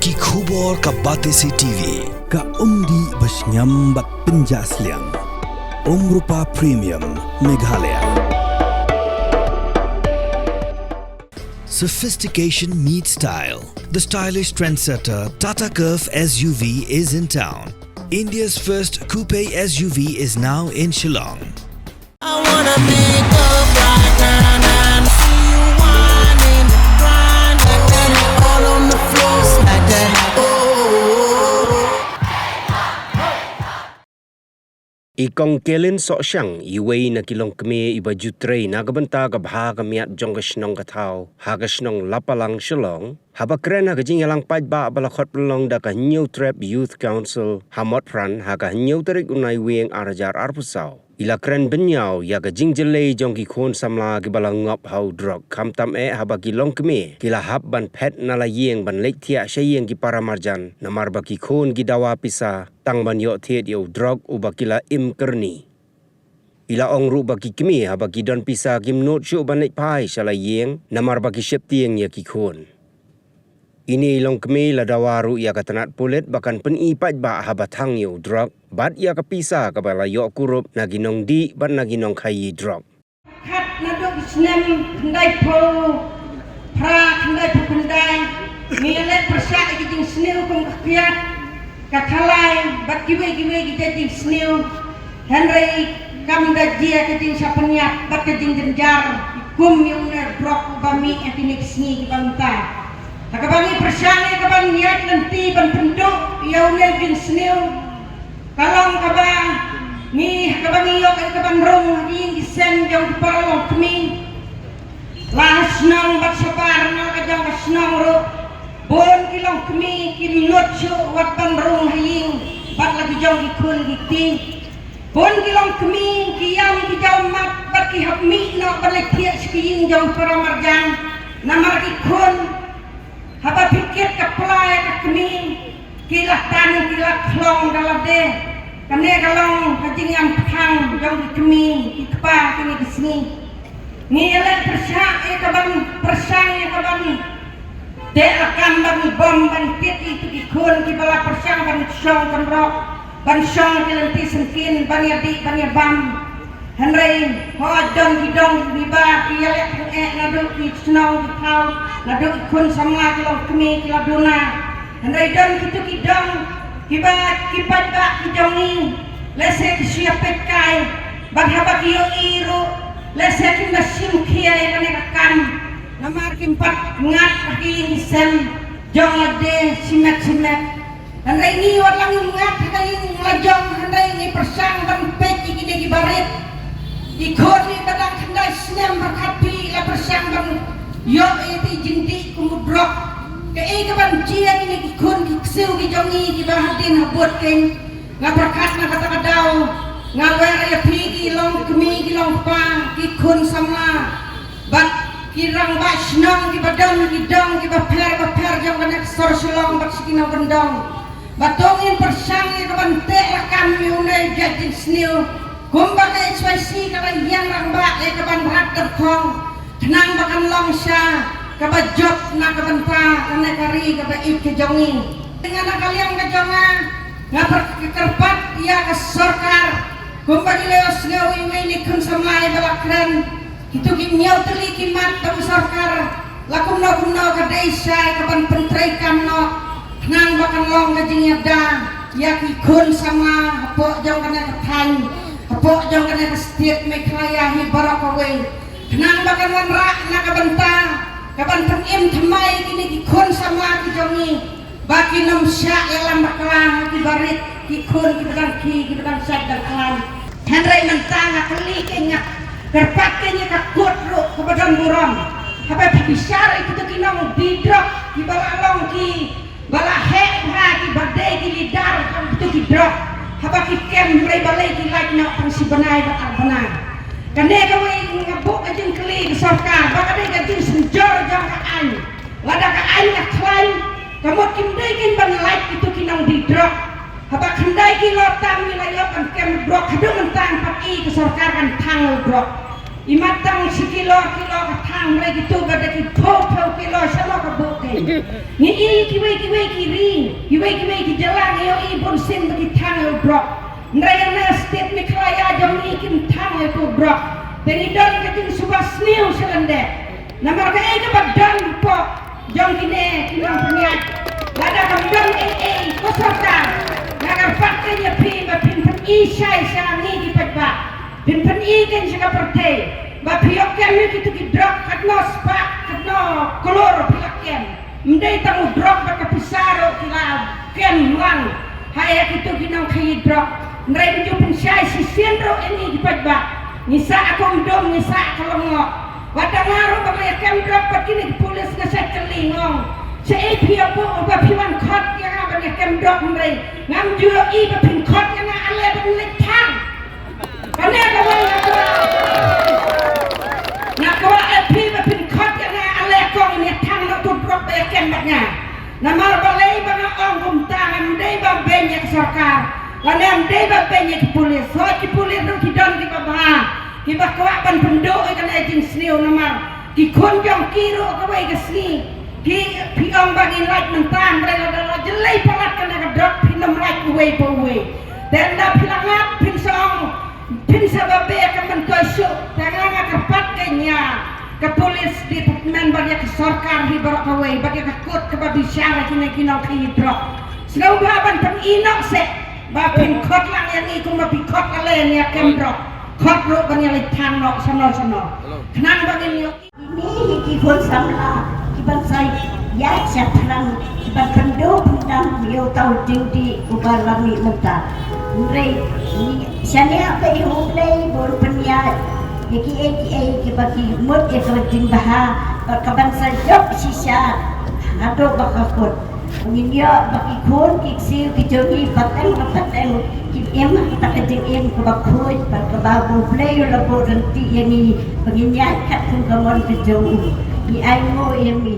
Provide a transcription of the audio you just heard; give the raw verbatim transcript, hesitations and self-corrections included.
Ki khubor ka Batesi T V. Ka umdih ba shngiam bad pynjah sliang. Umrupa Premium Meghalaya. Sophistication meets style. The stylish trendsetter Tata Curvv S U V is in town. India's first coupe S U V is now in Shillong. I wanna make up right now, now. See you whining, grinding, all on the floor, smack that. Oh. I Kong Kelin Sohshang, iwei na ki longkmie iba ju trei na ka bynta ka bha ka miat jong ka shnong ka thaw ha ka shnong Lapalang, Shillong, haba kren ha ka jingïalang paidbah ba la khot pynlong da ka Hynñiewtrep Youth Council ha Motphran ha ka hynñiew tarik u Naiwieng ar hajar arphew saw, i la kren bynñiaw ïa ka jingjyllei jong ki khun samla kiba la ngop ha u drok, khamtam eh haba ki longkmie ki la hap ban phet na la ïing ban leit thiah sha ïing ki para marjan, namar ba ki khun ki dawa pisa tang ban ïoh thied ïa u drok uba ki la im kyrni. I la ong ruh ba ki kmie haba ki don pisa kim nud shuh ban leit phai sha la ïing namar ba ki sheptieng ïa ki khun. Ine i longkmie i la dawa ruh ïa ka tnat pulit ba kan pyni paidbah haba thang ïa u drok bad ïa ka pisa kaba la ïoh kurup na ki nongdih bad na ki nongkhaïi drok. Khat naduh u snem khyndaiphew phra khyndaiphew khyndai, ngi ïaleh pyrshah ïa ka jingsniew kum ka kiad, ka thalai bad kiwei kiwei ki jait jingsniew. Hynrei kam da jia ka jingshah pynïap bad ka jingjynjar kum ïa une u drok uba mih ha kine ki sngi kiba mynta. Ha kaba ngi pyrshang ïa kaban ïaid lynti ban pynduh ïa une u jingsniew, ka long kaba ngi, ha kaba ngi ïoh ïa kaban rung ha ki ïing ki sem jong ki para longkmie. La ha shnong bad shabar na la ka jong ka shnong ruh, bun ki longkmie kim nud shuh wat ban rung ha ïing bad la ki jong ki khun ki kti. Bun ki longkmie ki ïam ki jaw mat bad ki hap mih noh ban leit thiah sha ki ïing jong ki para marjan. Namar ki khun, haba phi kit ka pla ïa ka kmie, ki la tan ki la khlong da lade. Kane ka long ka jingïam tkhang jong ki kmie ki kpa kine ki sngi. Ngi ïaleh pyrshah ïa kaban, pyrshang ïa kaban teh lakam ban bom ban kit ïa kitu ki khun kiba la pyrshang ban shong kynroh, ban shong ki lynti syngkien, ban ïadih ban ïabam. Hynrei hooid, don ki dong kiba ki ïaleh tyngeh naduh ki shnong ki thaw, naduh ki khun samla ki longkmie ki la duna. Hynrei don kitu ki dong kiba ki paidbah ki jong ngi, lehse ki shu ïapeit kai, bad haba ki ïohi ruh lehse kim da shim khia ïa kane ka kam. Namar kim pat ngat ha ki ïing ki sem jong lade shimet shimet. Hynrei ngi wat la ngim ngat ha ka ïing la jong, hynrei ngi pyrshang ban peit ïa kine kiba rit. I khun iba dang khyndai snem pyrkhat phi la pyrshang ban ïoh ïa ki jingdih kum u drok. Kaei kaban jia ïa kine ki khun ki ksiew ki jong ngi kiba hadien habud keiñ. Nga pyrkhat na kata ka daw nga wer ïa phi ki longkmie ki longkpa, ki khun samla bad ki rangbah shnong kiba don ki dong kiba pher bapher jong kane ka sor Shillong bad sha ki nongkyndong. Ba to ngin pyrshang ïa kaban teh lakam ïa une u jait jingsniew. Kumba ka H Y C ka la ïeng rangbah ïa kaban rat dyrkhong khnang ba kan long sha kaba jop na ka bynta kane ka ri kaba ïeit ka jong ngi. Nga na ka liang ka jong nga, nga pyrkhat ïa ka sorkar, kumba ki la ïohsngew iwei na ki khun samla ba la kren. Kitu ki hynñiew tylli ki mat jong ka sorkar, la kumno kumno ka dei shai kaban pyntreikam noh khnang ba kan long ka jingïada ïa ki khun samla hapoh jong kane ka thaiñ, hapoh jong kane ka state Meghalaya hi baroh kawei. Khnang ba kan wanrah na ka bynta kaban pynim thymmai kine ki khun samla ki jong ngi. Ba kin ym shah ïalam bakla ha kiba rit, ki khun kiba dang khie, kiba dang shait dang khlaiñ. Hynrei mynta nga kylli keiñ, nga kyrpad keiñ ïa ka kot ruh kaba don burom. Haba phi bishar ïa kito ki nongdie drok kiba la long kiba la heh bha, kiba dei ki leader jong kito ki drok. Haba ki kem hynrei balei ki lait noh tang shi bnai bad ar bnai. Kane kawei nga buh ka jingkylli ka sorkar ba ka dei ka jingsynjor jong ka aiñ. Lada ka aiñ ka khlaiñ, ka mut kim dei keiñ ban lait kito ki nongdie drok. Haba khyndai kilo tam ngi la ïoh ban kem drok, haduh mynta ngim pat i ka sorkar kan thang u drok. Imat tang shi kilo kilo ka thang, hynrei kito ka da ki phew phew kilo, shano ka buh kein? Ngi i kiwei kiwei ki ri, kiwei kiwei ki jylla ngi ïohi bunsien ba ki thang ïa u drok. Hynrei ïa na state Meghalaya jong ngi kim thang ïa u drok. Te ngi don ka jingsngewsih sniew sha lyndet. Namar kaei kaba don hapoh jong kine ki nongpynïaid. Lada kam don ei ei, ko sorkar, nga kyrpad kein ïa phi ba phin pyni shai sha ngi ki paidbah. Phin pyni kein sha ka pyrthei ba phi ïoh kem ïa kito ki drok, katno spah, katno klur phi la kem. Ym dei tang u drok bad ka pisa ruh ki la kem lang ha ïa kito ki nongkhaïi drok. Hynrei ngi ju pynshai shisien ruh ïa ngi ki paidbah. Ngi sah ha Kumdum, ngi sah ha Lyngngoh. Wat da nga ruh ba nga ïa kem drok bad kine ki pulit, nga shait kylli, nga ong, shaei phi ïa buh ba phi wan khot ïa nga ban ïa kem drok, hynrei ngam ju ïohi ba phin khot ïa nga, ale ban leit thang. Kane ka wan nga kwah. Nga kwah ïa phi ba phin khot ïa nga, ale kong, ïa thang noh tu drok ba ïa kem bad nga. Namar balei ba nga ong kumta? Ngam dei ba beiñ ïa ka sorkar, lane ngam dei ba beiñ ïa ki pulit. Hooid, ki pulit ruh ki don kiba bha, kiba kwah ban pynduh ïa kane ka jingsniew, namar ki khun jong ki ruh kawei ka sngi ki, phi ong ba ngin lait mynta, hynrei lada la jlei palat kane ka drok phin ym lait uwei pa uwei. Te ynda phi la ngat phin sa ong, phin sa ba beh ka myntoi shuh. Te nga nga kyrpad kein ïa ka police department bad ïa ka sorkar hi baroh kawei bad ïa ka court kaba bishar ïa kine ki nongkhaïi drok, sngewbha ban pyni noh seh ba phin khot lang ïa ngi kumba phi khot ale ïa kem drok. Khot ruh ban ïa leit thang noh shano shano khnang ba ngin ïoh. Kine hi ki khun samla kiban sa ïaid shaphrang, kiban pynduh pyndam ïa uta u jingdih uba la mih mynta. Hynrei shaniah ba i U Blei ba un pynïaid ïa kiei kiei kiba ki mut ïa ka jingbha bad kaban sa jop shisha haduh ba ka kut. Ngin ïoh ba ki khun ki ksiew ki jong ngi pateng ba pateng kin im ha kata ka jingim kaba khuid bad kaba U Blei u la buh ryntih ïa ngi ba ngin ïaid katkum ka mon ka jong u. Ngi ainguh ïa mi.